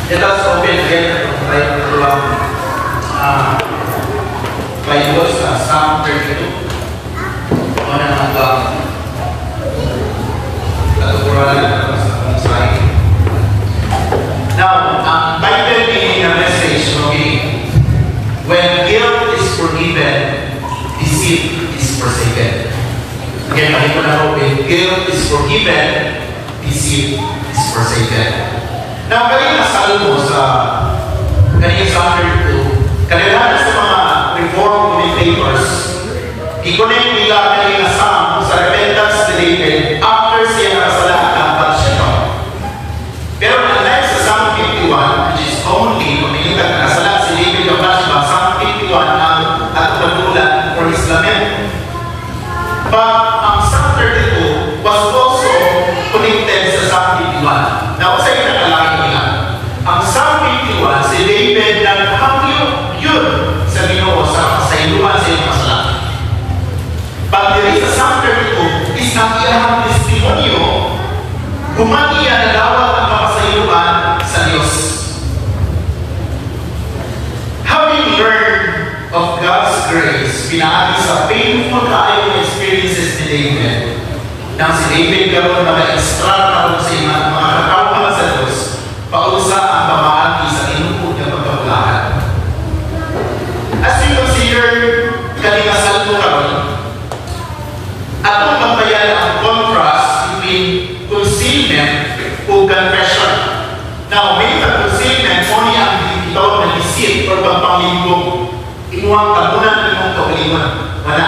Let us open again ang tayo ang Bible sa Psalm 32. Ano na ang katuturan sa mensahe. Now, ang title ni na message, okay, "When Guilt is Forgiven, Deceit is Forsaken." Again, pakita na ko, "When guilt is forgiven, deceit is forsaken." Now, kanina salmo sa kanina Psalm 32, kadalasan sa mga Reformed commentators, i-connect nila kanina psalm sa repentance ni David after siya nakasala ang Bathsheba. Pero unlike sa Psalm 51, which is commonly, pag nakasala si David ng Bathsheba, Psalm 51 ang atong padulan for his lament. But ang Psalm 32 was also connected sa Psalm 51. Now, sa kinakalain nila, ang Psalm 51, si David naghangyo yun sa Ginoo sa kasayloan sa iyang kasala. But diri sa Psalm 32 is ang iyang testimonyo human niya nadawat ang kapasayloan sa Diyos. Having learned of God's grace, pinaagi sa painful kaayong experiences ni David, nang si David karon maka-instruct karon sa iyang mga katawhan sa Diyos, paunsa ang pamaagi sa tinuod nga pagkabulahan. As we consider kaning salmo karon, atong bantayan ang contrast between concealment o confession. Now, may concealment, mo ni ang gitawag na deceit or pagpanglimbong. Imuhang tabunan imong kaugalingon. Wala.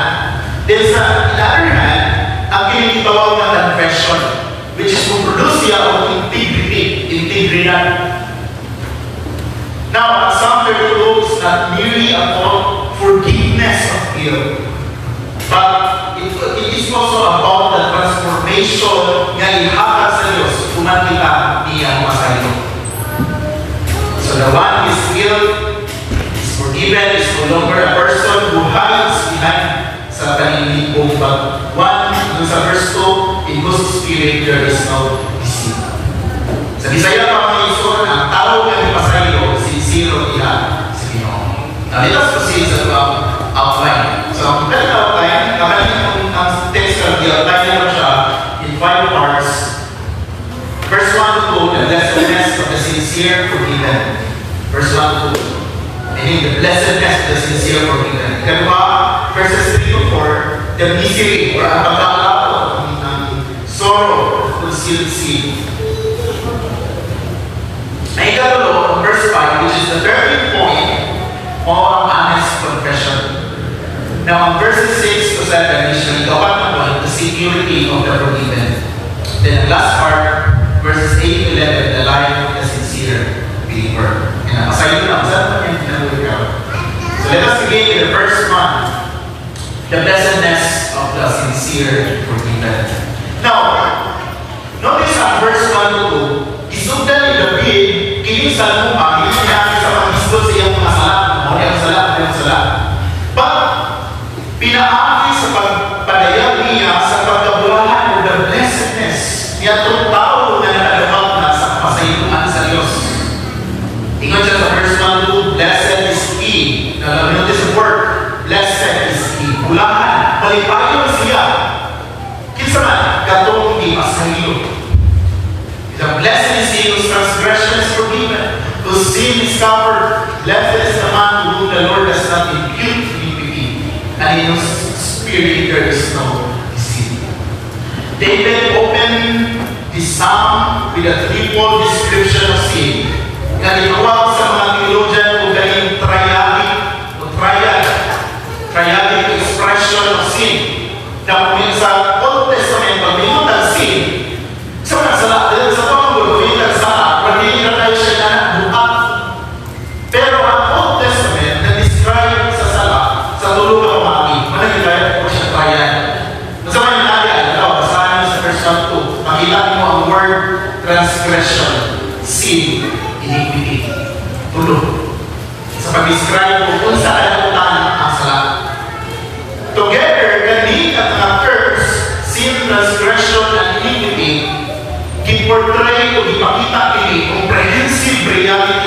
Then sa in the other hand, ang kining gitawag na confession, which is to produce siya og integrity, integridad. Now, ang Psalm 32 is not merely about forgiveness of guilt, but it is also about the transformation nga ihatag sa Diyos kung kita niya masaylo. So the one is guilt is forgiven is no longer a person who hides behind sa kaning, but one, dun sa verse 2, in whose spirit there is no deceit. Sa Bisaya pa, mga igsoon, ang tao nga gipasaylo, sincero diha sa Ginoo. Now let us proceed sa atong outline. So ang kaning outline, kakanin ang text karon, i-outline na siya in five parts. Verse 1 to 2, the blessedness of the sincere forgiven. Verse 1 to 2. Meaning the blessedness of the sincere forgiven. Ikaduha, verses 3 to 4, the misery or ang pagkakalabo, ang sorrow of concealed sin. Ang ikatulo, verse 5, which is the 13th point, o ang honest confession. Now, ang verses 6 to 7 is yung ikapat na point, the security of the forgiven. Then the last part, verses 8 to 11, the life of the sincere believer. And ang pasaylo na, saan pa yung pinabuhi ka? So let us begin with the first one, the blessedness of the sincere forgiven. Now, notice ang verse 1 to 2, isugdan ni David, kining salmo pa, hindi niya sa pag-isgot sa iyang mga sala. Mao ang sala, mao ang sala. But, pinaagi sa pagpadayag niya sa pagkabulahan o the blessedness niya itong tao na nakadawat na sa kapasayloan sa Diyos. Ingon siya sa verse 1 to 2, "Blessed is he." Now, notice the word, "Blessed is he." Bulahan, malipayon siya. Kinsa man, katong gipasaylo. The blessed is he whose transgression is forgiven, whose sin is covered. Blessed is the man to whom the Lord does not impute iniquity, and in whose spirit there is no deceit. David opened the psalm with a threefold description of sin. Nga gitawag sa mga theologian o ganing triadic o triad, triadic expression of sin. Na kung sa Old Testament, pag mingon ang sin, sa mga sala, dahil sa pamanggulo, yung sala, pag hindi na tayo siya na buhat. Pero ang Old Testament na-describe sa sala, sa tulo ka pamaagi, managigaya po siya triad. Sa mga triad, ito, basahin niyo sa verse 1 2, makita niyo ang word transgression, sin, iniquity. Tulo. Sa pag-describe kung unsa kadakutan ang sala. Together, kani at mga terms, sin, transgression, and iniquity, giportray o gipakita kini comprehensive reality.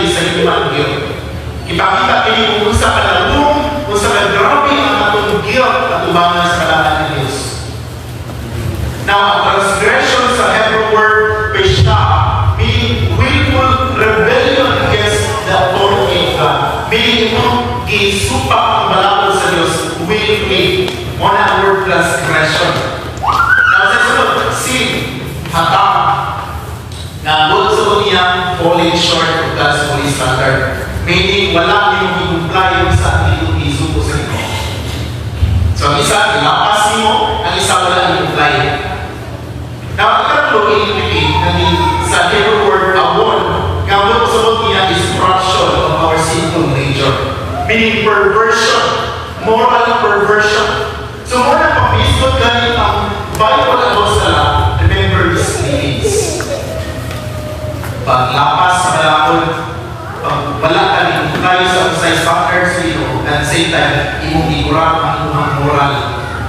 human guilt. Ipakita kini kung unsa kalagong, unsa ka grabe ang atong guilt atubangan sa kalangan ni Dios. Now, ang transgression sa Hebrew word pesha, meaning willful rebellion against the authority of God. Meaning imong gisupak ang balaod sa Dios willfully. Mao na ang word transgression. Now, sa sunod, sin, hata. Nga ang buot sa niya, falling short of God's holy standard. Meaning, wala nimo i-comply sa atong isuko sa Ginoo. So, ang isa, ilapas nimo, ang isa, wala i-comply. Now, ang ikatlo, iniquity, naging sa Hebrew word awon, nga ang buot sa niya is corruption of our sinful nature. Meaning perversion, moral perversion. So, mao na pag-isgot gani ang Bible about sala, remember these three things. Paglapas sa balakod, pag wala ka ni comply sa unsay standards nimo, at the same time, imong i-corrupt ang imong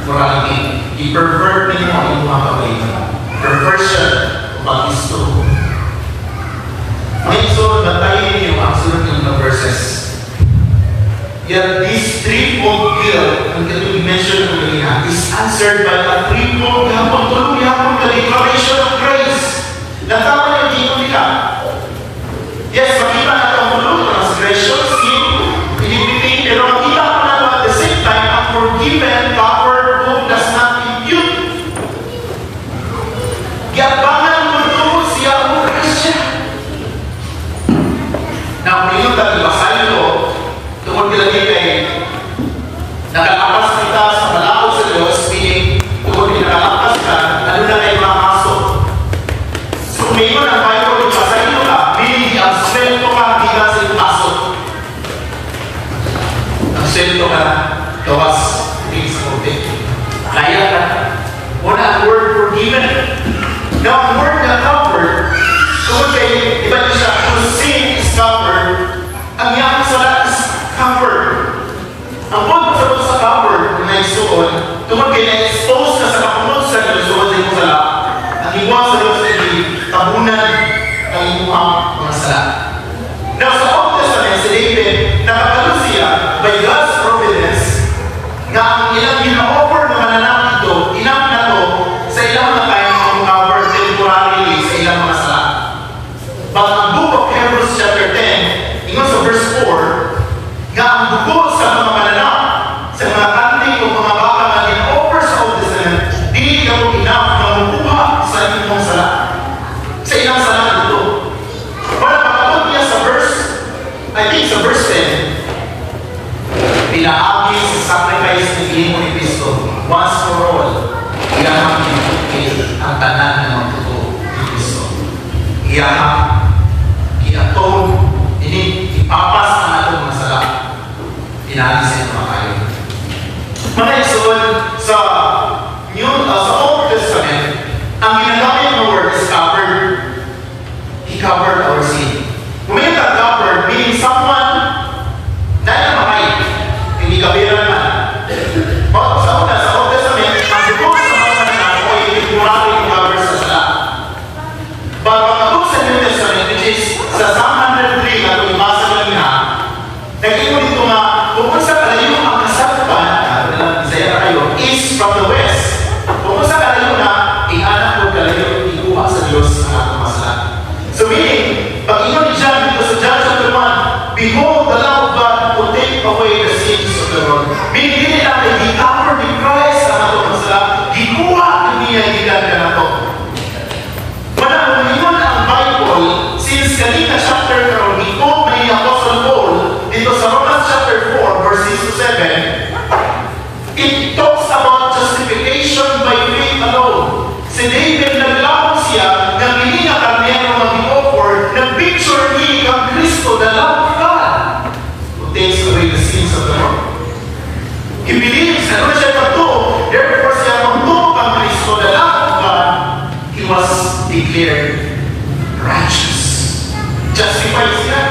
morality. I-pervert nimo ang imong kaugalingon. Perversion o pag-isto. Ngayon, so, bantayin ninyo ang sunod ng mga verses. Yet this threefold guilt, ang katong mention ko kanina, is answered by a threefold gihapon, tulo gihapon ka declaration of grace. Nagtama yung dito nila. Yes, makita nato ang tulo, transgression, sin, iniquity, pero makita ko nato at the same time, ang forgiven, covered, whom does not impute. Giabangan ang mundo siya ang grasya. Now, kung yung ibasahin ko, tungod lagi kay nakalapas kita sa balaod sa Diyos, meaning, tungod kay nakalapas ka, ano na kayo mga kaso. So, kung mayroon ang Bible, ibasahin mo ka, meaning, i-absuelto ka gikan sa iyong kaso. Absuelto ka na, gawas, hindi sa korte. Kaya ka. Una, ang word forgiven. Now, ang word na covered, tungod kay, iba niya siya, kung sin is covered, ang iyang sala is covered. Ang word sa covered na isuon, tungod kay na-expose ka sa kapunod sa Diyos, tungod sa imong sala, ang iwa sa Diyos ay tabunan ang imong mga sala. Now, sa Old Testament, si David, nakabalo siya by God's providence nga ang ilang gina-offer ng mananap ito, enough na to sa ilang mga time ang cover temporarily sa ilang mga sala. But ang book of Hebrews chapter 10, ingon sa verse 4, nga ang dugo sa mga mananap, sa mga kanding o mga baka nga gina-offer sa Old Testament, dili ka mo enough nga mukuha sa imong sala. Sa ilang sala dito. Para pag-abot niya sa verse, I think sa verse 10, pinaagi sa sacrifice ni gihimo ni Kristo, once for all, iyahang gitukil ang tanan ng mga totoo ni Kristo. Iyahang gi-atone, ini ipapas ang atong mga sala. Pinaagi sa mga kayo. Mga igsoon, sa Old Testament, ang ginagamit ng word is covered. He covered our sin. Kung may covered, meaning someone na namatay, hindi kabiran man. O, sa una, sa Old Testament, ang dugo sa mga mananap ay temporary cover sa sala. But pag sa New Testament, which is sa Psalm 103, nga kung ibasa kanina, nag-ingon dito nga, kung sa kalayo ang kasagpan, Bisaya na kayo, east from the west. Kung sa kalayo na, ingana ko kalayo, ikuha sa Diyos ang atong masala. So meaning, pag ingon ni John dito sa John chapter 1, "Behold the Lamb of God who take away the sins of the world." Meaning, dili lang kay gi-cover ni Christ ang atong masala, gikuha niya gikan kanato. Wala kung ingon ang Bible, since kanina chapter karon gi-quote ni Apostle Paul dito sa Romans chapter 4 verse 6 to 7, it talks about justification by faith alone. Si David, naglamon siya nga kini nga karnero nga gi-offer, nag-picture ni kang Kristo, the Lamb of God, who takes away the sins of the world. He believes, ano siya pagtuo, therefore siya magtuo kang Kristo, the Lamb of God, he was declared righteous. Justified siya.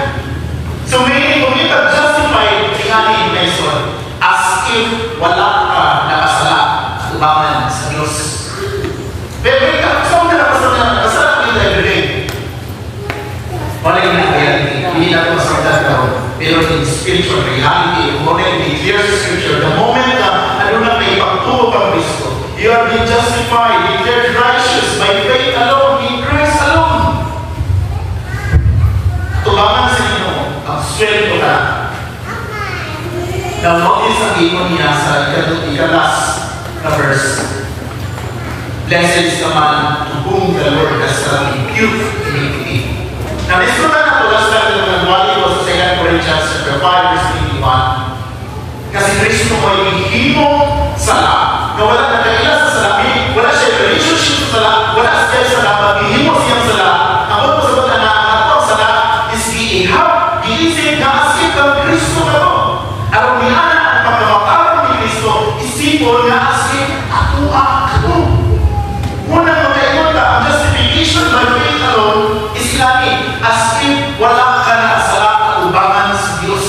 So meaning, kung you are justified, tingali Mason, as if wala ka nakasala at ubangan sa Diyos. Pero ikaw, saan ka nakasala? Nakasala ka every day. Wala yung reality. Hindi na ito masaktan. Pero in spiritual reality, more than declare sa Scripture, the moment na ano na may pagtuo kang Kristo, you are being justified, declared righteous by faith alone, in Christ alone. Tubangan sa Ginoo, ang sweldo ka. Now, notice ang ingon niya sa ika-last na verse. "Blessed is the man to whom the Lord does not impute iniquity." Now, this na nato last time na nagwali ko sa 2 Corinthians chapter 5 verse 21. Kasi Kristo mo'y himong sala, na wala na kaila sa sala, wala siya relationship sa sala, wala siya sa sala, maghihimo siyang sala. Ang mo sa na ang atong sala is giihap, giisip na as if ang Kristo na to. Aron ni ana ang pagkamakaron ni Kristo, isipon nga as if atoa kato. Unang makaingon ka, ang justification by faith alone is lagi as if wala ka na sala at ubangan sa Diyos.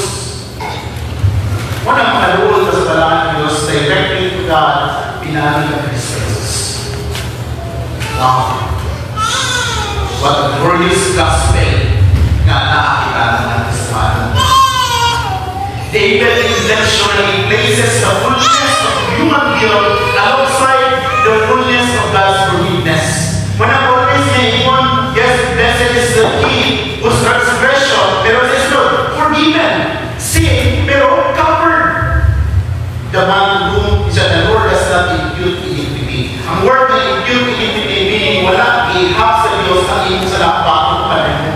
Unang makaluol ka sa balaan ng Diyos directly to God, pinaagi ng Kristo Jesus. Wow! What a glorious gospel nga nakakita ng mga Kristiyano. David intentionally places the fullness of human guilt alongside the fullness of God's forgiveness. When ang always niya ingon, yes, blessed is the he whose transgression, pero sa isunod, forgiven. Sin, pero covered. The man whom siya, the Lord does not impute iniquity. Ang word na impute iniquity, meaning wala ihap sa Diyos ang imong sala batok pa nimo.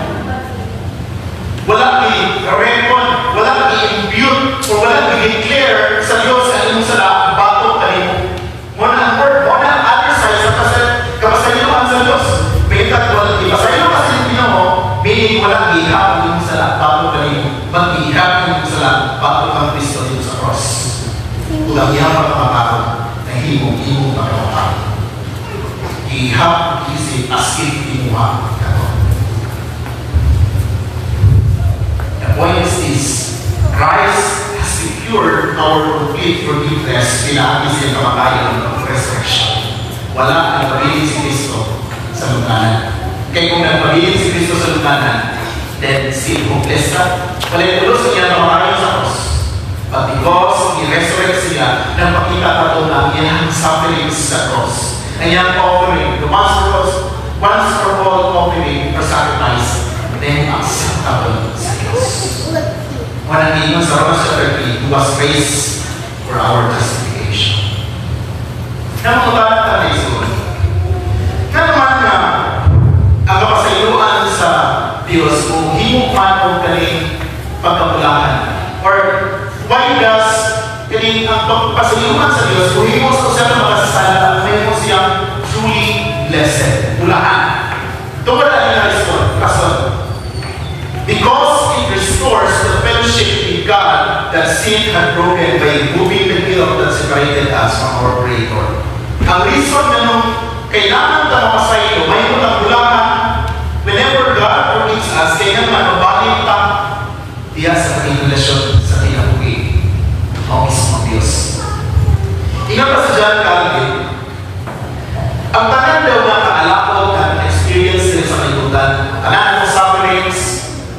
Wala i-reckon, wala i-impute, or wala i-declare sa Diyos ang imong sala batok pa nimo. Mao na ang word, mao na ang other side sa kapasayloan sa Diyos. May wala ipasaylo ka sa Ginoo, meaning wala ihap ang imong sala batok pa nimo. Mag-ihap ang imong sala batok kang Kristo dito sa cross. Ug ang iyang pagkamakaron nahimong imong pagkamakaron. Ihap isip as if imuha kato. The point is this: Christ has secured our complete forgiveness pinaagi sa iyang kamatayan ng resurrection. Wala nagpabilin si Kristo sa lungganan. Kaya kung nagpabilin si Kristo sa lungganan, then still hopeless ka. Wala yung tulos sa iyang kamatayan sa cross. But because i-resurrect siya, nagpakita ka ito na ang iyang sufferings sa cross, ang iyang offering, the once for all offering or sacrifice, then acceptable sa Diyos. Walang ingon sa Romans chapter 3, who was raised for our justification. Namangutana ta na isun. Nga naman nga, ang kapasayloan sa Diyos kung himo man o kaning pagkabulahan. Or why does kaning ang pagpasayloan sa Diyos kung himo sa usa ka makasasala, mahimo siyang truly blessed? Bulahan. Tungod ani nga rason. Because it restores the fellowship with God that sin had broken by removing the guilt that separated us from our Creator. Ang reason na nung kailangan ka mapasaylo, may kang bulahan, whenever God forgives us, kaya naman mabalik ta diya sa ating relasyon sa kinabuhi. Mao mismo ang Diyos. Ingon pa sa John Calvin, ang tanan daw nga kaalakot na experience nila sa kalibutan, ang tanan ng sufferings,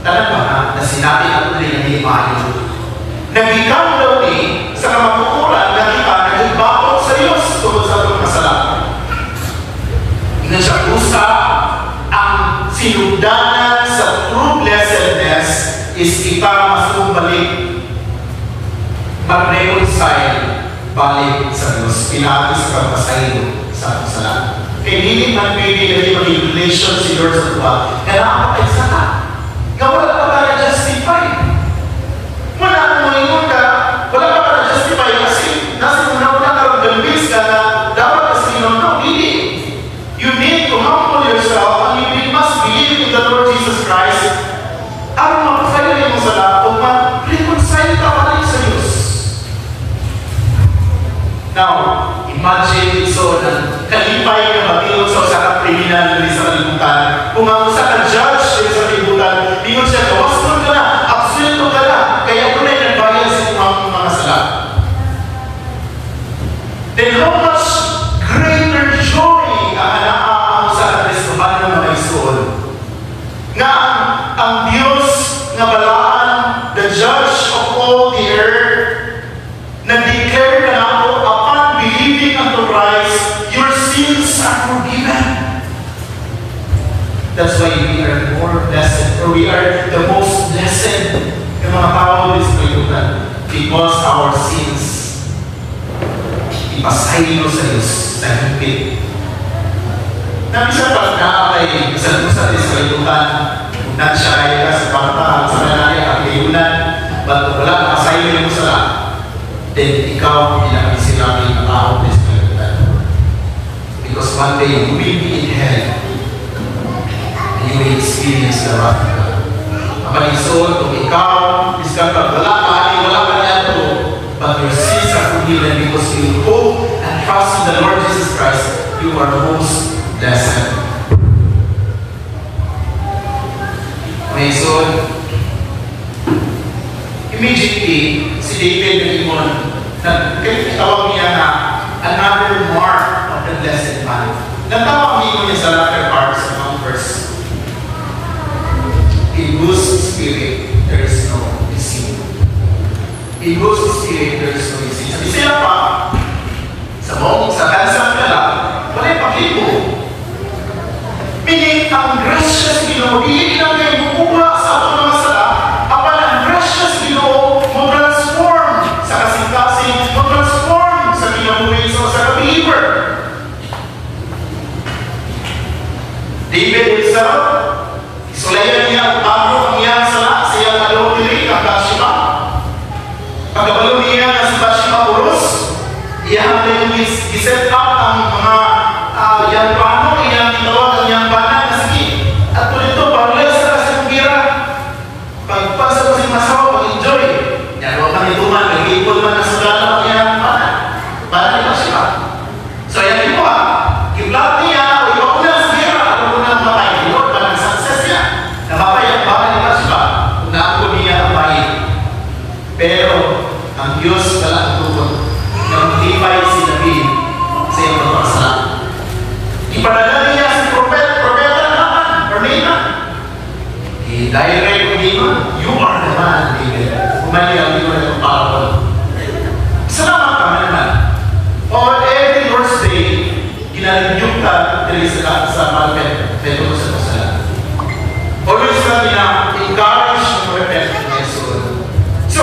tanan ba nga na sinabi nato diri nga dili maayo. Nagikan daw ni sa kamatuoran nga kita nagibakot sa Dios tungod sa atong kasala. Ingon siya, usa ang sinugdanan sa true blessedness is kita masumbalik, mag-reconcile balik sa Diyos, pinaagi sa pagpasaylo sa atong sala. Kay dili man pwede lagi maging relation si Lord sa tuwa, nga naa pa sala. Nga wala pa ka na-justify. Wala mo ingon ka, wala pa ka na-justify kasi nasa una-una karon convince ka na dapat ka sa Ginoo. No, dili. You need to humble yourself and you must believe in the Lord Jesus Christ aron mapasaylo imong sala o ma-reconcile ka balik sa Diyos. Now, imagine so ng kalipay nga matiod sa usa ka kriminal diri sa kalibutan. Kung ang usa ka judge diri sa kalibutan, ingon siya, "Gawasnon ka na, absuelto ka na, kaya dunay nagbayad sa imong mga sala." Then how much greater joy ang anaa ang usa ka Kristohano nga igsoon? Nga ang Dios nga balaan, the judge the most blessed ng mga tao sa kalibutan because our sins ipasaylo sa Diyos sa hingpit. Na bisan pa naa kay bisan usa sa kalibutan, kung na siya kaya ka sa kwarta, sa kanali ang kagayunan, but kung wala nakasaylo mo sa, then ikaw ang pinakamiserable na tao sa kalibutan. Because one day you will be in hell and you will experience the wrath of God. Apan, igsoon, kung ikaw, biskan ka, wala ka, ani, wala ka niadto, but your sins are forgiven because you hope and trust in the Lord Jesus Christ, you are most blessed. Mga igsoon, immediately, si David nag-ingon, na kaya tawag niya na another mark of the blessed man. Nagtawag niya niya sa latter part sa mga verse. "In whose spirit there is no deceit." In whose spirit there is no deceit. Sa Bisaya pa, sa buong sa kansang kala, walay paklibo. Meaning, ang grasya sa Ginoo, dili lang kay mukuha sa atong mga sala, apan ang grasya sa Ginoo mo transform sa kasing-kasing, mo transform sa kinabuhi sa usa ka believer. David himself, isulayan niya ang tago ang iyang sala sa iyang adultery kang Bathsheba. Pagkabalo niya nga si Bathsheba uros, iyang din i-set up ang mga iyang plano, iyang gitawag ang iyang bana na sige. At kung ito, parlay sa kasi gira. Pagpasa ko sa masawa, pag-enjoy. Yan, huwag kang ituman, nag-iipon man na sugala ang iyang bana. Bana ni Bathsheba. So, yan ito ha. Giblat niya, o ipauna sa gira, at una matay. Lord, pa success niya. Namatay ang bana ni Bathsheba. Unahan niya ang bahin. Pero, ang Diyos wala ang tukod na maglipay si David sa iyang pagpakasala. Ipadala niya si propeta Naaman, or Naaman. I-direct ko Naaman, "You are the man, David." Umali ang libro ng parable. Salamat ka man naman. On every Lord's Day, ginalinyog ka diri sa pulpit, pero sa kasala. Always ka gina-encourage to repent in Jesus. So,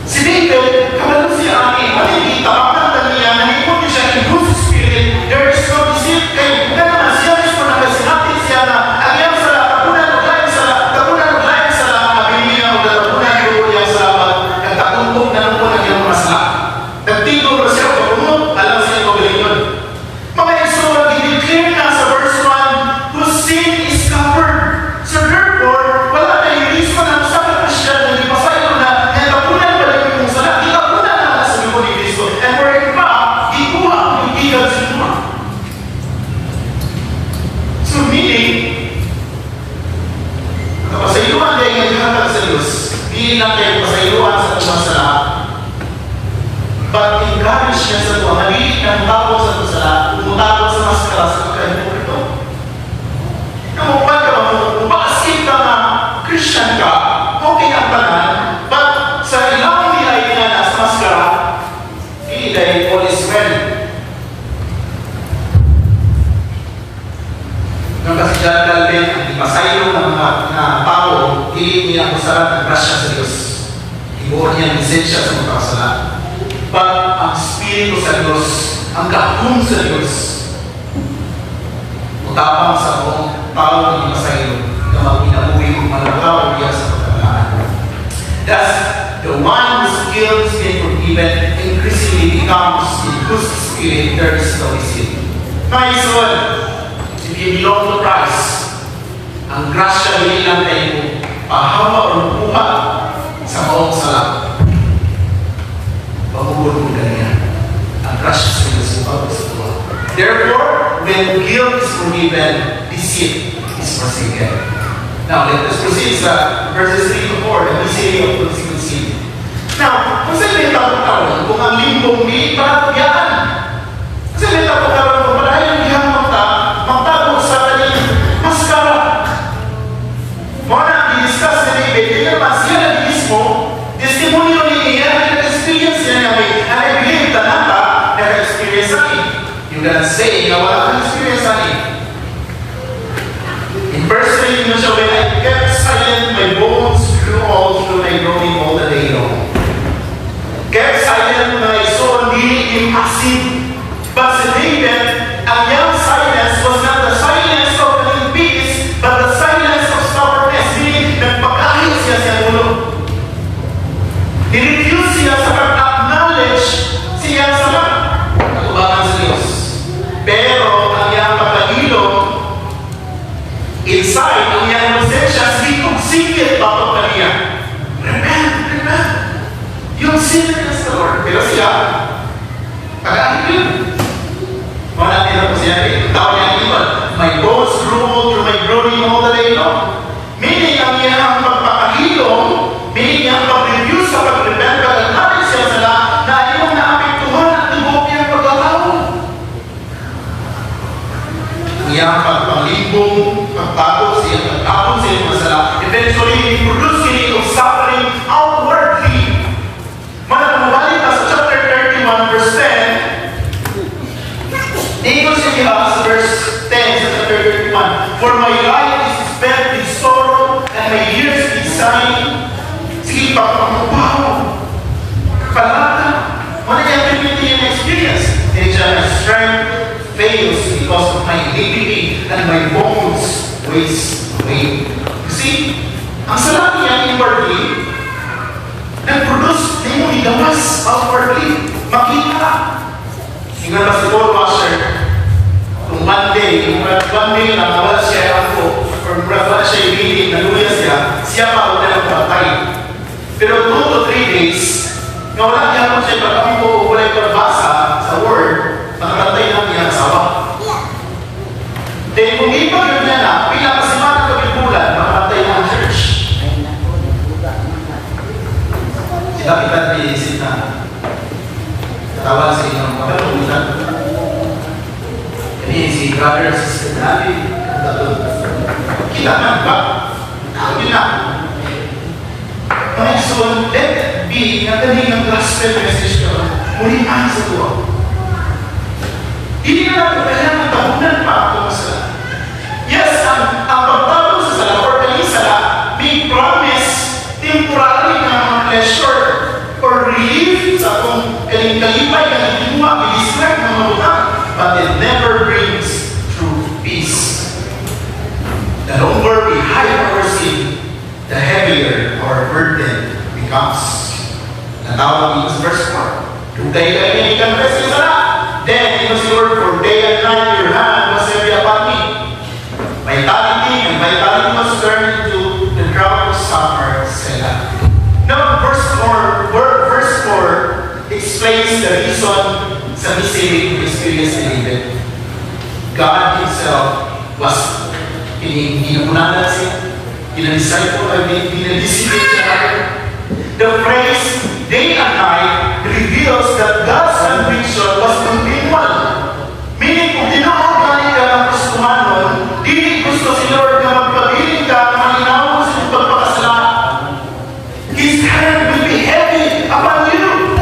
si David, kabalo siya ani, maligi, tabangan ta niya, nanikot niya siya, in whose spirit there is no deceit. Kay, nga naman siya mismo nakasinapit siya na ang iyang sala, tapunan og lain sala, tapunan og lain sala, abi niya og tapunan ko iyang sala, nagtakuntog na nung ang iyang mga sala. Nagtingog na siya, pagkumot, alam sa iyong kaugalingon. Mga igsoon, i-declare na sa verse 1, whose sin is covered. So therefore, wala na yung reason ang sa Christian na ipasaylo na natapunan pa lang yung sala. Gitapunan na sa dugo ni Kristo. And for in fact, gikuha ang gigan sa dugo. So meaning, kapasayloan dahil nga gihatag sa Diyos, di lang kayo pasayloan sa atong sala, but encourage niya sa tuwa, nga dili na mutapon sa atong sala, mutapon sa maskara sa pagkahipokrito. Kamupan ka ba mo, umaasip ka nga Christian ka, okay ang tanan, but sa ilang di ay nga nasa maskara, di dahil all is well. Nung kasi John Calvin, ang ipasaylo ng mga na tao, dili niya usaran ang grasya sa Diyos. Ibuo niya ang lisensya sa mga kasala. But ang Espiritu sa Diyos, ang gahom sa Diyos, utapang sa buong tao ng ipasaylo na magkinabuhi kung malagaw niya sa pagkakaan. Thus, the one whose guilt has been forgiven increasingly becomes in whose spirit there is no deceit. Mga igsoon, if you belong to Christ, ang grasya dili lang kayo pahawa o mukuha sa maong sala. Pamugod mo ganiya. Ang grasya sa Diyos mo sa tuwa. Therefore, when guilt is forgiven, deceit is forsaken. Now, let us proceed sa verses 3 to 4, the misery of concealed sin. Now, kung sa may tabok karon, kung ang limbong di paratugyan, kasi may tabok karon, kung padayon dihang magtago sa kaning maskara. Mao na, di-discuss ni David, di naman siya na mismo, testimonyo ni niya, nag-experience niya niya, and I believe tanan ta, naka-experience ani. You cannot say na wala kang experience ani. In verse 3, yun siya, "When I kept Sign, sige pagpamupaw, kalata, wala niya permiti yung experience. Kaya siya, "My strength fails because of my iniquity and my bones waste away." You see, ang sala niya inwardly, nag-produce na yung gawas outwardly. Makita. Ingon ba si Paul Washer, kung one day lang wala siya ako, or wala siya ibili, naluya siya, siya pa wala ng patay. Pero 2 to 3 days, nga wala niya ako siya pag-ampo o wala yung pagbasa sa Word, nakabantay na niya asawa. Then kung iba yun niya na, pila ka semana ka bulan, makabantay na ang church. Ay naku, nagbuga naman. Si Kapitan iisip na katawan sa inyong pagkakulitan. Kani si brother and sister natin, kita man ba? Yun na. Mga igsoon, let it be nga kani ng gospel message ko, muli ang sa tuwa. Hindi na natin kailangan tabunan pa ako sala. Yes, ang pagtabon sa sala or kani sala may promise temporary na mga pleasure or relief sa akong kaning kalipay nga gitinguha, i-distract ng mga butang, but it never brings true peace. The longer we hide our sin, the heavier our burden becomes. Natawag dito sa verse 4. Dugay kay niya i-confess yung sala. Then, it was Lord, for day and night your hand was heavy upon me. My vitality was turned into the drought of summer. Selah. Now, verse 4 explains the reason sa misery experience ni David. God Himself was ginapunanan siya, ginadisciple, ay ginadiscipline siya. The phrase "day and night" reveals that God's conviction was continual. Meaning, kung tinuod gani ka ng Kristohanon, dili gusto si Lord nga magpabilin ka na malinawon sa iyong pagpakasala. His hand will be heavy upon you.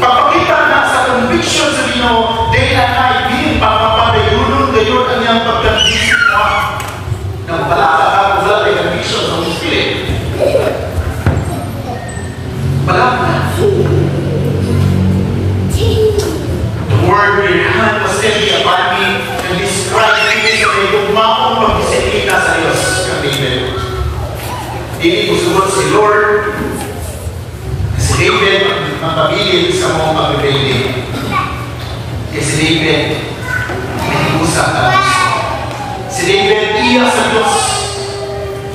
Pagpakita na sa conviction sa Ginoo, day and night, meaning pagpapadayunon gayon ang iyang pagka-convict mo. Nang wala ka ka, kung wala kay conviction sa Holy Spirit. Wala ka. The word "your hand was heavy upon me" and describe kini sa may gugmaong pagdisiplina sa Diyos kang David. Dili ko sugot si Lord, si David mapabilin sa mga pagrebelde. Kaya si David, may usa ka. Si David, iya sa Diyos.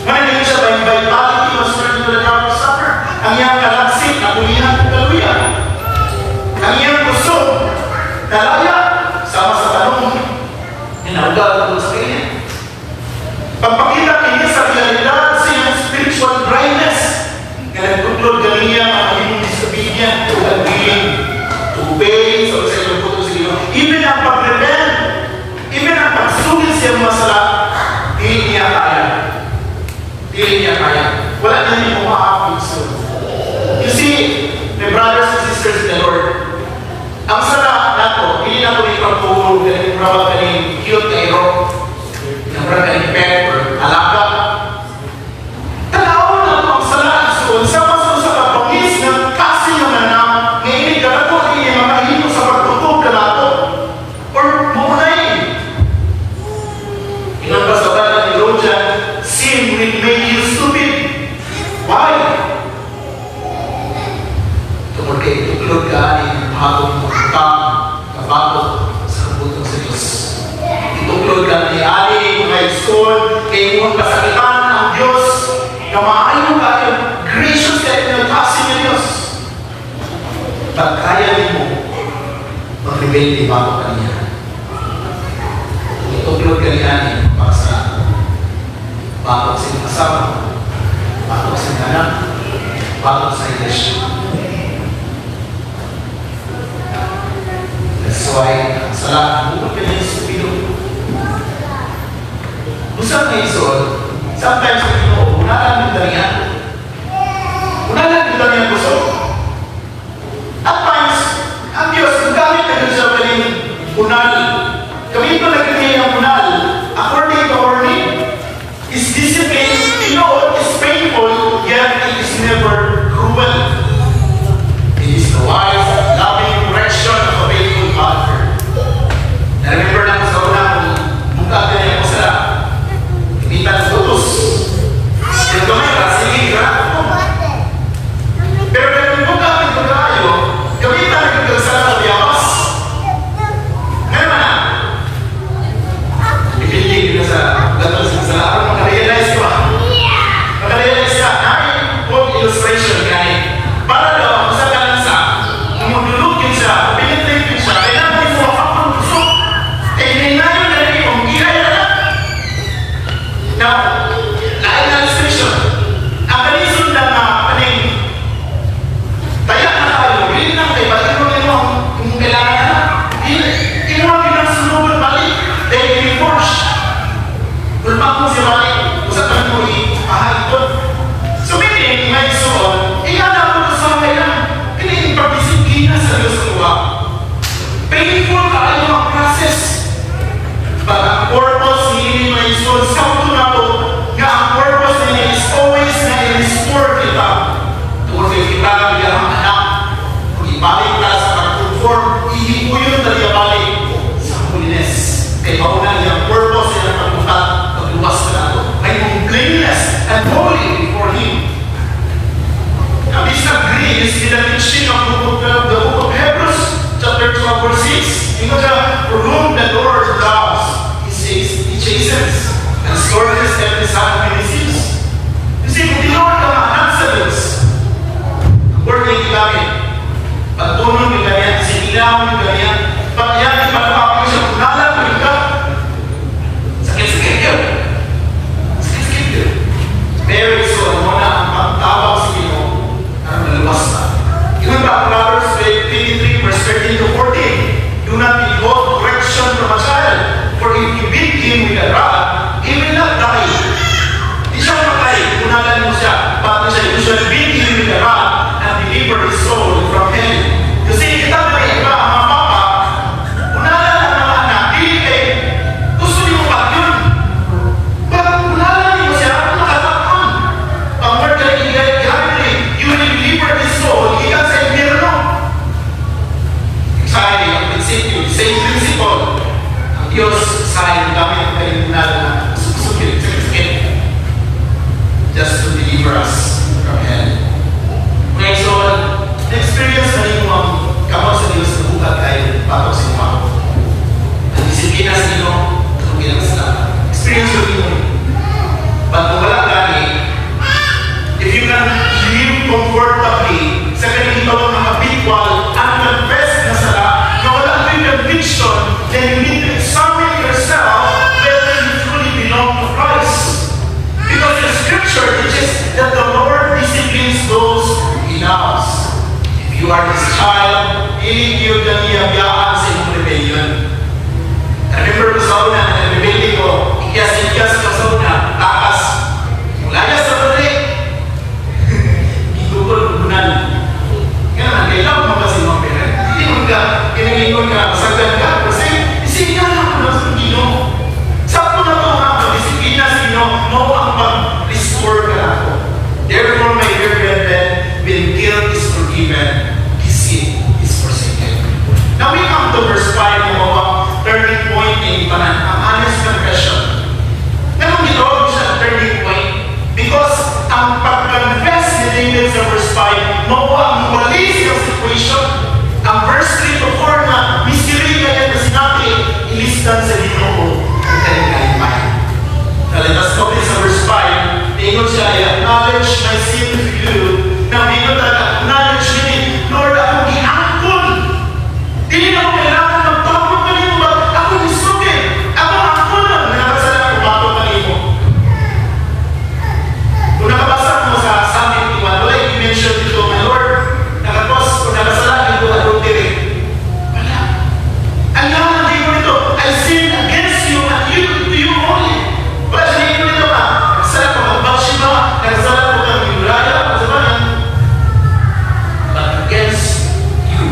Ngayon siya, by vitality was turned into the drought of summer. Ang iyang kalagsik, napulihan ug kaluya. Ang iyang kusog, nalaya, sama sa tanong, hinaugal tungkol sa kanya. Pagpakita kini sa realidad sa iyang spiritual dryness, nga nagtuklod kaniya ang mahimong disobedient o unwilling to obey sa sa iyong puto sa Ginoo. Even ang pag-repent, even ang pagsugid sa iyang mga sala, dili niya kaya. Dili niya kaya. Wala niya ni umaapit so. You see, my brothers and sisters in the Lord, ang sala nato, hindi na ito ipagpuro, galing murag kaning cute na iro, murag kaning pet or alaga. Tanaw na ito ang sala igsoon, sama sa usa ka bangis nga kasi nga manam, nga ini kadako ini makahimo sa pagtutob kanato. Or maunay. Ingon pa sa bala ni Rojan, sin will make you stupid. Why? Tungod kay tuklod ka ani hatong pagkutang kabato sa kabutong sa Diyos. Ituklod ka ni ani mga igsoon kay imong kasakitan ang Diyos nga maayo kaayo, gracious kaayo nga kasi ng Diyos. Pag kaya nimo magrebelde bago kaniya. Ituklod ka ni ani para sa batok sa iyong asawa, batok sa iyong anak, batok sa iglesia. That's why ang sala, bukod ka niya sa stupido. Busa nga igsoon, sometimes sa Ginoo, unalan yung dalihan. Unalan yung dalihan kusog. At times, ang Diyos, gamit na yun siya kaning unal. Gamit na niya ang unal according to our need. Is discipline tinuod. that the Lord disciplines those He loves. If you are His child, dili gyud ka niya biyaan sa imong rebellion. Remember ko sa una, nag-rebelde ko, ikyas-ikyas ko sa una, takas. Mulayas sa pagli. Gigugol, gunan. Nga naman, kailangan mo kasi mga parent. Hindi mo ka, kinalingon ka, masagdan ka. Kasi, disiplina na ako na sa Ginoo. Sakto na to nga, pag-disiplina sa Ginoo, mao ang pag-restore ka ako. Therefore, my dear brethren, when guilt is forgiven, deceit is forsaken. Now we come to verse 5 mo ang turning point in tanan, ang honest confession. Nganong gitawag siya turning point? Because ang pag-confess ni David sa verse 5, mao ang walis ng situation. Ang verse 3 to 4 na mystery kaya na sinabi, ilistan sa Ginoo ang kalipay. Now let us go sa verse 5. Ingon siya, "I acknowledge my sin to you." Now, ingon ta, acknowledge meaning, Lord, akong giangkon. Dili na ko kailangan magtabok kanimo ba? Ako nisugi. Ako angkon lang. Nakasala ko bato kanimo. Kung nakabasa mo sa Psalm 51, wala yung mention dito, "My Lord, nakakos o nakasala dito adultery." Wala. Ang yaman dito nito, "I sinned against you and you, to you only." Wala siya dito nito ka. Nakasala ko kang Bathsheba, nakasala ko kang Uriah, sa bayan. But against you.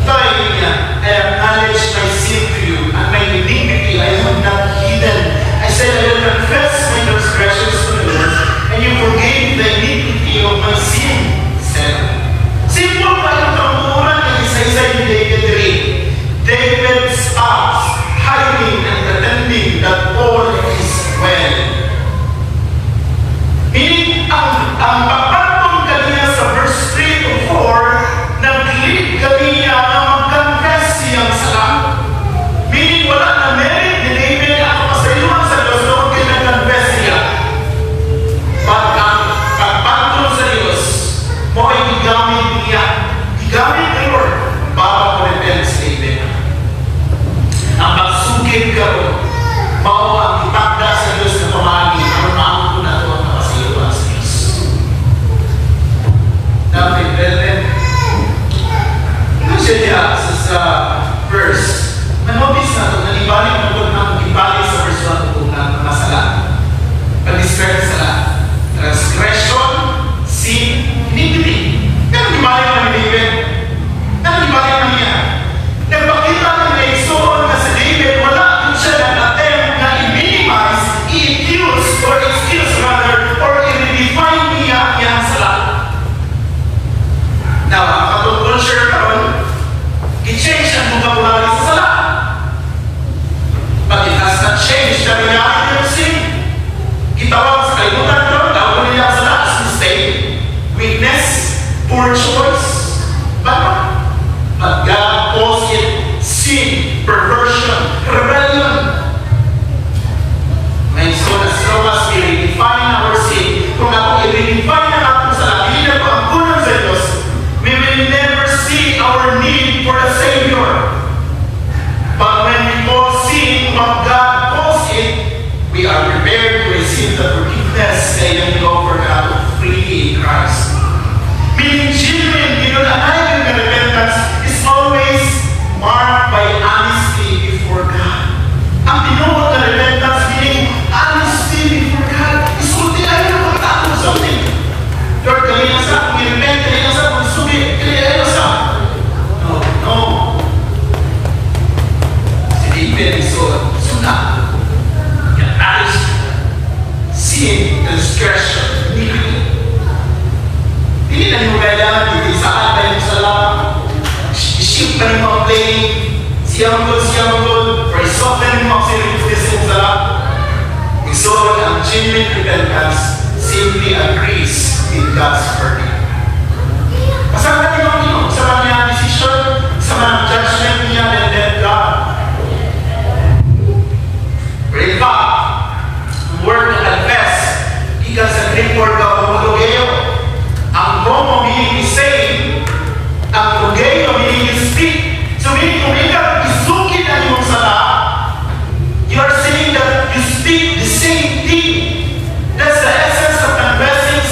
Tayo niya, "I acknowledge my sin to you and my iniquity I have not hidden. I said, I will confess my transgressions to the Lord, and you forgave the iniquity of my sin." Seven. Simple pa yung kamatuoran ng isa-isa ni David diri. David stops hiding and pretending that all is well. Meaning, ang pagpatong kaniya sa verse 3 to 4, nag-lead kaniya na mag-confess siyang sala. Meaning, wala na merit ni David ang kapasayloan sa Diyos noong kay nag-confess siya. But ang pagpantong sa Diyos, mo ay gigamit niya, gigamit ni Lord para mo-repent si David. Ang pagsugid karon, mao ang itakda sa Diyos na pamaagi aron maangkon nato ang kapasayloan sa Diyos. Now, my brethren, ito siya niya sa verse, manotice na ito, nanibalik na ito ang ibalik sa verse 1 ito ng mga sala. Pag-describe sa sala. Transgression, sin, iniquity. Pero ibalik na ni David. Ano ibalik na niya? Nagpakita ng naigsoon na si David, wala din siya nag-attempt na i-minimize, i-accuse, or excuse rather, or i-redefine niya ang sala. Now, ang katong culture karon, i-change ang vocabulary sa sala. But it has not changed the reality of sin. Gitawag sa kalibutan karon, tawag nila ang sala as mistake, weakness, poor choice. But God calls it sin, perversion, rebellion. May so as long as we redefine our sin, kung ako i-redefine ang atong sala, hindi na ko ang kulang sa Diyos, we will never see our need for a Savior. But when we call sin what God calls it, we are prepared to receive the forgiveness na iyang offer na freely in Christ. Meaning genuine, ginulanay ng repentance is always marked by honesty before God. Ang tinuod na repentance meaning honesty before God. Isulti ay ng pagkatao something. Lord, kami na sa akong i-repent, kami na sa akong sugi, kami na sa. No, no. Si David so, suna. Acknowledge sin, transgression, iniquity. Hindi na nimo kailangan titisaan pa yung sala. I-shift pa nimo ang blame. Siyang good, or i-soften mo ang seriousness sa sala. Igsoon ang genuine repentance simply agrees with God's verdict. Pasangkat nimo ang Ginoo sa kanyang decision, sa mga judgment niya, and let God. But in fact, ang word na confess, gikan sa Greek word ka homologeo. Ang homo meaning is same, ang logeo meaning is speak. So meaning kung ikaw isukid ang imong sala, you are saying that you speak the same thing. That's the essence of confessing.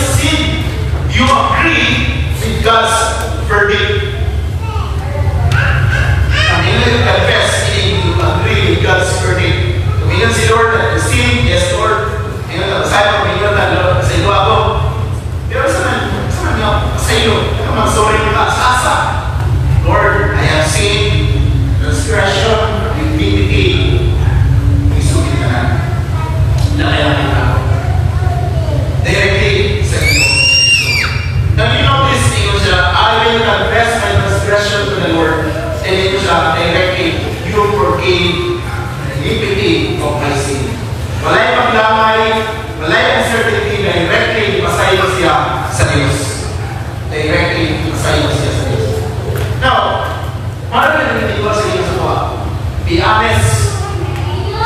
Honest.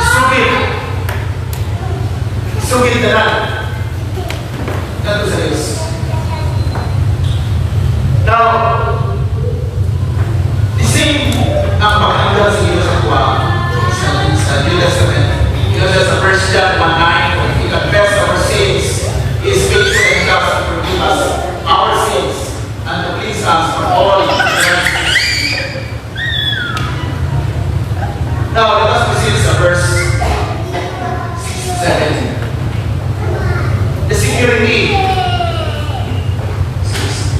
Sugid. Sugid tanan. Ngadto sa Diyos. Now, the same ang paghandal sa Diyos sa kuha sa New Testament. Because sa 1 John 1:9, "If we confess our sins, He is faithful and just to forgive us our sins and to cleanse us from all unrighteousness." Now, let us proceed sa verse 6 to 7. The security. Six.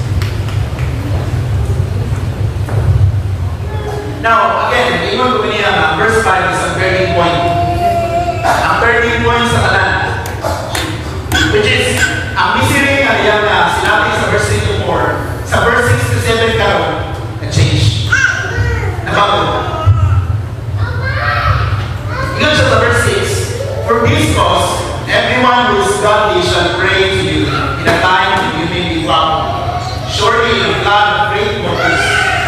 Now, again, ingon ko niya nga, verse 5 is a turning point. Ang turning point sa tanan. Which is, ang misery nga diyan na sinabi sa verse 3 to 4, sa verse 6 to 7 karon, na-change. Nabago. Ingon siya sa verse 6, "For this cause, everyone who is godly shall pray to you in a time when you may be found. Surely in a flood of great waters,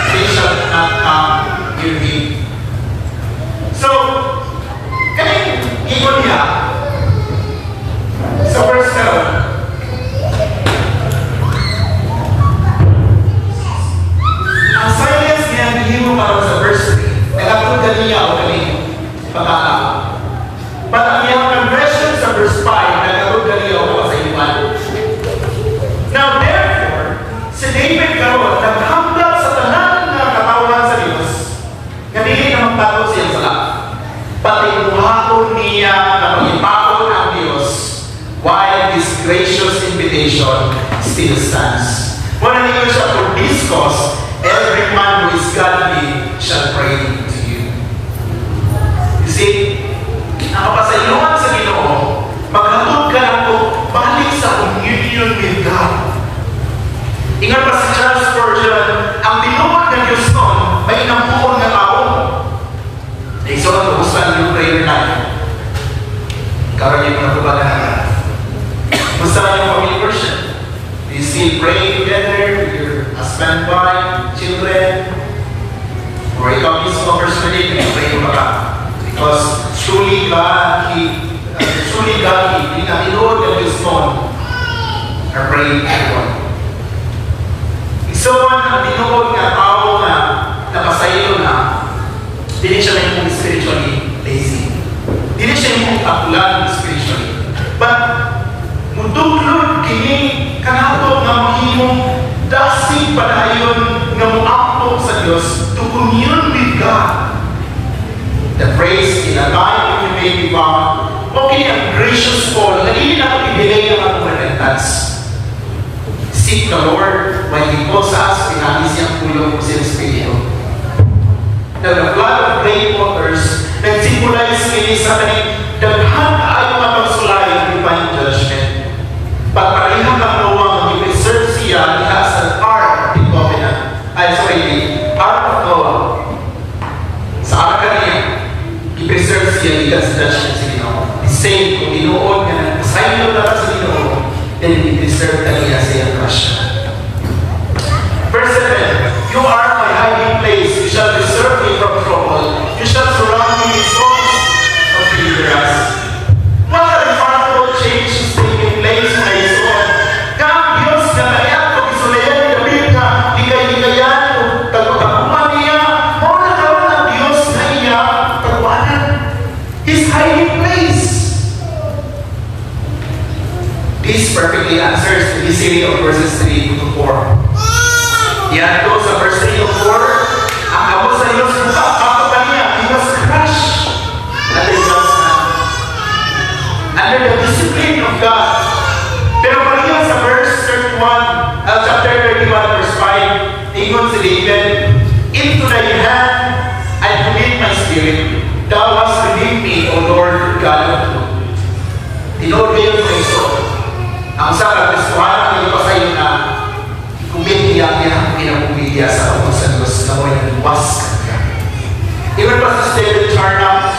they shall not come near him." So, kaning ingon niya, sa verse karon, ang silence niya gihimo karon sa verse 3, nagatod niya o kaning pagkatao. But ang iyang confession sa verse 5, nagatod niya o kapasayloan. Now therefore, si David karon naghamdap sa tanan nga katawhan sa Dios nga dili na magtago sa iyang sala. Patibuhaton niya nga pangitaon ang Dios while this gracious invitation still stands. Mao na ningon siya, "For this cause, every man who is godly shall pray to you." You see, ang kapasayloan sa Ginoo, maghatod ka lang balik sa communion with God. Ingon pa si Charles Spurgeon, ang tinuod nga Diyos nun, may inampuon nga tao. Naigsoon, kumusta ang iyong prayer life? Karon yung mga tubagan na. Kumusta ang iyong family worship? Do you still pray together with your husband, wife, children? Or ikaw mismo personally, nag-pray mo ba ka? Because truly God, He, ang tinuod nga Diyos nun, are praying to God. Igsoon, ang tinuod nga tao nga napasaylo na, dili siya mahimong spiritually lazy. Dili siya imong tapulan spiritually. But muduglod kini kanato nga mahimong dasig padayon nga moampo sa Dios to commune with God. The phrase "in a time when you may be found," mao kini ang gracious call nga dili na i-delay ang atong repentance. Seek the Lord while He calls us, pinaagi sa iyang pulong ug sa Espiritu. Now, the flood of great waters, nag-symbolize kini sa kaning daghan kaayo nga pagsulay ng divine judgment. But pareha kang Noah nga gi-preserve siya diha sa Ark of the Covenant. Ay, sorry, the Ark of Noah. Sa arka niya, i-preserve siya gikan sa judgment sa Ginoo. The same, kung tinuod nga nagpasaylo na ka sa Ginoo, then i-preserve ka niya sa iyang grasya. Verse 7, "You are my hiding place. You shall preserve me from trouble. You shall surround me with songs of deliverance." What a remarkable change is taking place, mga igsoon. Nga ang Diyos nga kaniadto gisulayan ni David nga likay-likayan o tagutaguan niya, mao na karon ang Diyos nga iya taguanan. His hiding place. This perfectly answers the mystery of verses 3 to 4. Yan to sa verse 3 to 4, ang kamot sa Diyos buka, kato kaniya, he was crushed under God's hand. Under the discipline of God. Pero pareha sa verse 31, chapter 31, verse 5, ingon si David, "Into thy hand I commit my spirit. Thou hast redeemed me, O Lord God of truth." Tinuod kayo mga igsoon. Ang usa ka Kristohano ang ipasaylo na i-commit niya ang iyang kinabuhi niya sa kamot sa Diyos na mo'y nagluwas kaniya. Even pa si Stephen Charnock,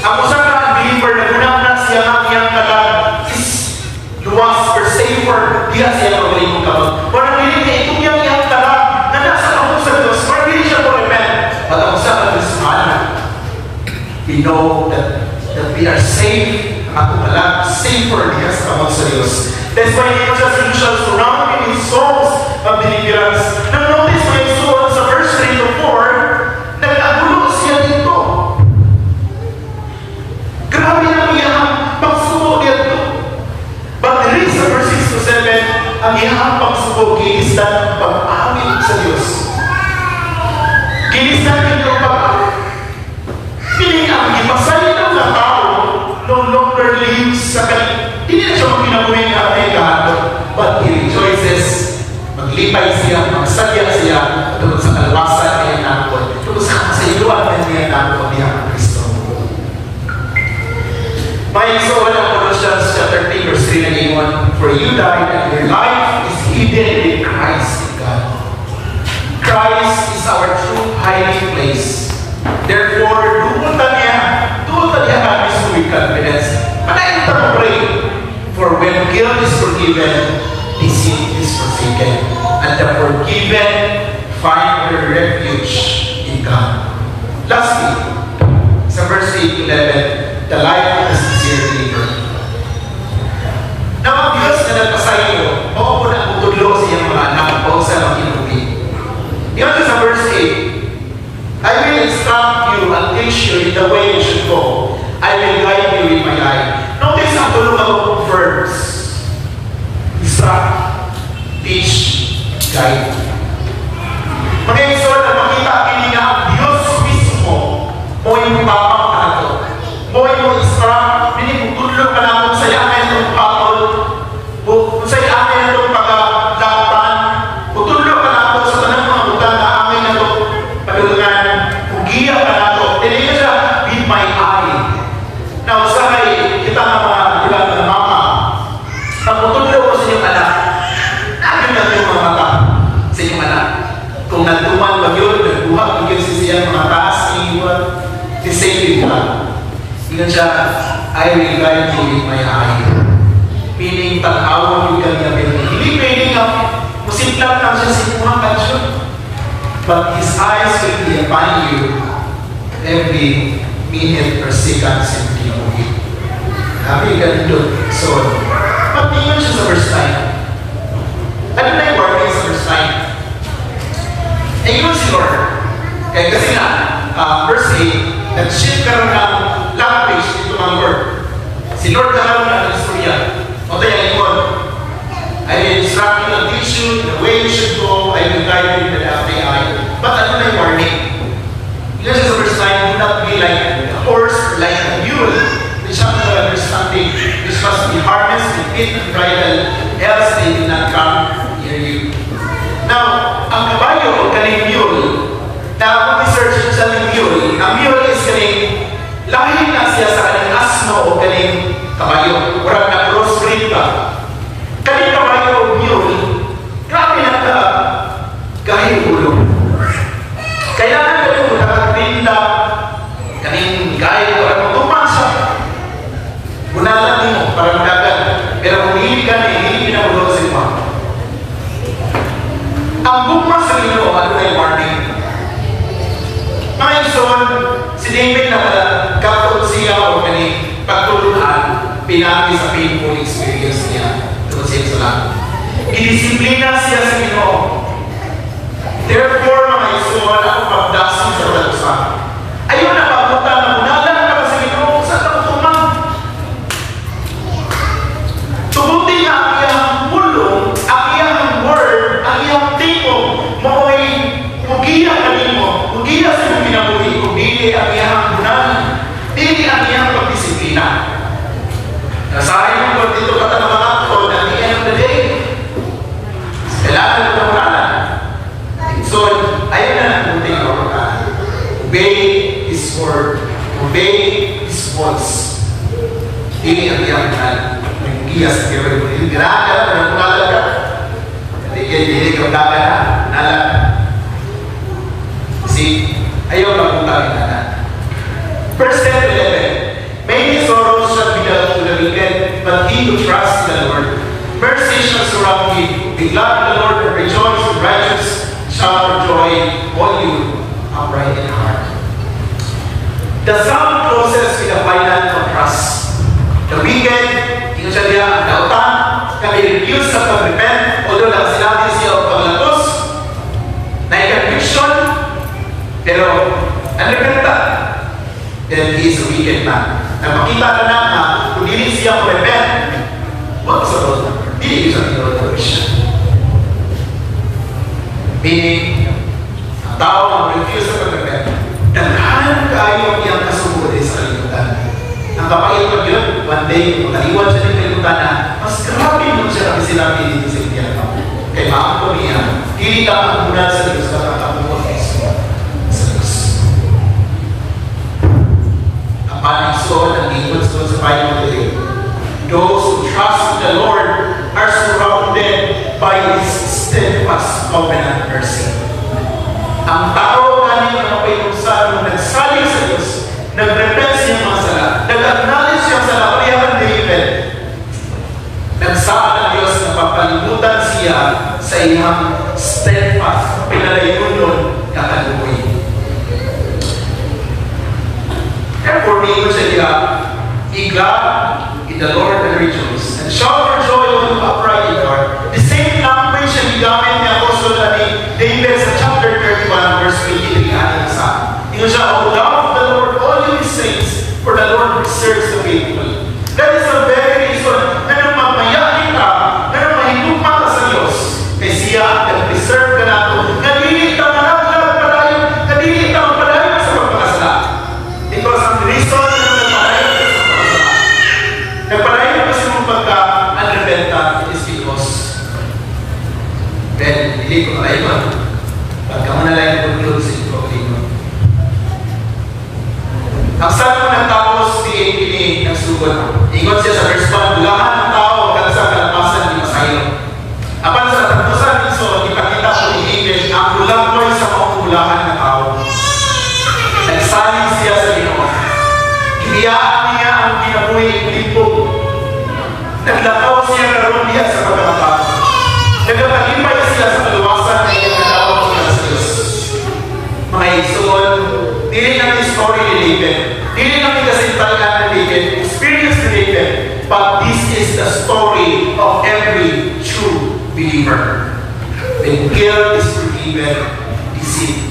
ang usa ka unbeliever na gunang siya nga ang iyang kalag is luwas or safer diha sa iyang kaugalingong kamot. Parang dili niya itong iyang iyang kalag na nasa kamot sa Diyos, parang dili siya mo repent. But ang usa ka Kristohano, We know that we are safe, ang atong kalag, safer diha sa kamot sa Diyos. That's why He says, "You shall surround me with songs of deliverance." Now notice, mga igsoon, sa verse 3 to 4, nag-agulo siya dito. Grabe ang iyang pagsuko dito. But there is sa verse 6 to 7, ang iyang pagsuko, gilisdan ang pag-awit sa Diyos. Gilisdan yung pag-awit. Meaning, ang gipasaylo nga tao no longer lives sa kanya. Hindi na siya magkinabuhi nga may kahadlok, but he rejoices, maglipay siya, magsadya siya tungkol sa kalawasan niya nakon, tungkol sa kasayloan niya nakon niya ang Kristo. May igsoon, ang Colossians chapter 3 verse 3 nag-ingon, "For you died and your life is hidden with Christ in God." Christ is our true hiding place. Therefore, duol ta niya kami with confidence. Padayon ta mo pray. For when guilt is forgiven, deceit is forsaken. And the forgiven find their refuge in God. Lastly, sa verse 8 to 11, the life of the sincere believer. Now, ang Diyos na nagpasaylo, mao pud ang mutudlo sa iyang mga anak o sa mga kinabuhi. Ingon sa verse 8, "I will instruct you and teach you in the way you should go. I will guide you with my eye." Notice ang tulo ka verbs. Instruct, teach, guide. Mga igsoon, na makita kini nga ang Diyos mismo mo yung tapak nato. Mo yung instruct, meaning mutudlo ka na kung sa angay itong patol, kung sa angay itong pagkalakpan, mutudlo ka nato sa tanang mga butang na angay nato padulungan, mugiya ka nato. Dili siya, "with my eye." Now, usahay, kita nga mga, di ba, mga mama, pag mutudlo mo sa inyong anak, naging na yung mga mata sa inyong anak. Kung nagtuman ba yun, nagbuhat ba yun sa siyang mga taas, iwan, the same with God. Ingon siya, "I will guide you with my eye." Meaning, tan-awon yung kanya. Hindi pwede nga, musintlap lang siya sa imuha ka siya. But His eyes will be upon you every minute or second sa kinabuhi. Happy ganito. So, pagtingin siya sa verse 9. Ano na yung warning sa verse 9? Ingon si Lord. Kaya kasi nga, verse 8, nag-shift karon ng language dito mga Lord. Si Lord karon na istorya. O tayo ingon, "I will instruct you and teach you the way you should go. I will guide you with the my eye." But ano na yung warning? Ingon siya sa verse 9, "Do not be like a horse or like a mule, which have no understanding, which must be harnessed with bit and bridle, else they will not come near you." Now, ang kabayo o kaning mule, na akong research sa kaning mule, ang mule is kaning lahi na siya sa kaning asno o kaning kabayo. Murag na crossbreed ba? Kaning kabayo o mule, grabe na ka gahi ulo. Kailangan kayo nakagrinda, kaning gahi para mutuman siya. Bunalan nimo para madagan. Pero kung dili ka ni, dili pinamulot sa imo. Ang gugma sa Ginoo adunay warning. Mga igsoon, si David na kapon siya o kani pagtulunan, pinagi sa painful experience niya tungkol sa iyang sala. Gidisiplina siya sa Ginoo. Therefore, mga igsoon, ako pagdasig sa bawat usa. Ayaw na pabutan na munalan ka sa Ginoo sa kamutuman. Tuguti nga ang iyang pulong, ang iyang word, ang iyang tingog, mao'y mugiya kanimo, mugiya sa imong kinabuhi, kung dili ang iyang bunan, dili ang iyang pagdisiplina. Nasahin mo kung dito ka na mga at the end of the day, kailangan mo na. So, ayaw na ng buting mga. Obey His word. Obey His voice. Dili ang iyang bunan. May mugiya sa kinabuhi. Ganahan ka na, munalan ka. Dili, dili ka munalan ha. Munalan. See, ayaw lang utangin na. Verse 10 to 11. "Many sorrows shall be dealt to the wicked, but he who trusts in the Lord, mercy shall surround him. Be glad in the Lord and rejoice in righteous. Shout for joy, all you upright in heart." The psalm closes with a final contrast. The wicked, ingon siya diya, ang dautan, na may refuse sa pag-repent, although nakasinati siya og paglatos, na conviction, pero unrepentant, then he is a wicked man. Nagpakita na na nga, kung dili siya mo-repent, what sa Lord? Dili siya tinuod na Christian. Meaning, ang tao ang refuse sa pag-repent, daghan kaayo ang iyang kasubo din sa kalibutan. Ang kapait pag yun, one day, makaliwan siya ng kalibutan na, mas grabe mo siya kasi sinabi dito sa impyerno. Kay maampo niya, dili lang ang unad sa Diyos, nakakabuot mismo sa Diyos. Ang panigsoon, ang ingon sa Bible today, those who trust the Lord are surrounded by His steadfast covenant mercy. Ang tao gani nga mapayusan nung nagsalig sa Diyos, nag-repent siya mga sala, nag-acknowledge siya sala, pareha ni David. Nagsaad ang Diyos na papalibutan siya sa iyang steadfast, pinalayunon na kaluoy. Therefore, niingon siya diha, "Be glad in the Lord and rejoice, and shout for joy, all you upright in heart." The same language na gigamit ni Apostol ni David sa chapter 31, verse 23, aning sa. Ingon siya, "Oh, love the Lord, all you His saints, for the Lord preserves the faithful." That is the very reason na nang magmayani ka, na nang mahigugma ka sa Diyos, kay siya ang nag-preserve ka nato, nga dili ka malaglag padayon, nga dili ka magpadayon sa pagpakasala. Because ang reason na nagpadayon ka sa pagpakasala, nagpadayon ka sa imong pagka-unrepentant is because, then, dili ko kalayon. Pagka mo na lang yung conclude sa iyong kaugalingon. Ang salmo nagtapos diin kini nagsugod. Ingon siya sa verse 1, "Bulahan ang tao kag sa kalapasan di masaylo." Apan sa katapusan igsoon, ipakita ko ni David ang bulagway sa maong bulahan ng tao. Nagsalig siya sa Ginoo. Gibiyaan niya ang kinabuhi limpog. Naglakaw siya karon diha sa pagkakatao. Nagakalipay siya sa kaluwasan na iyang nadawat niya sa Diyos. Mga igsoon, dili lang yung story ni David. Dili lang yung kasintalan ni David, experience ni David, but this is the story of every true believer. When guilt is forgiven, deceit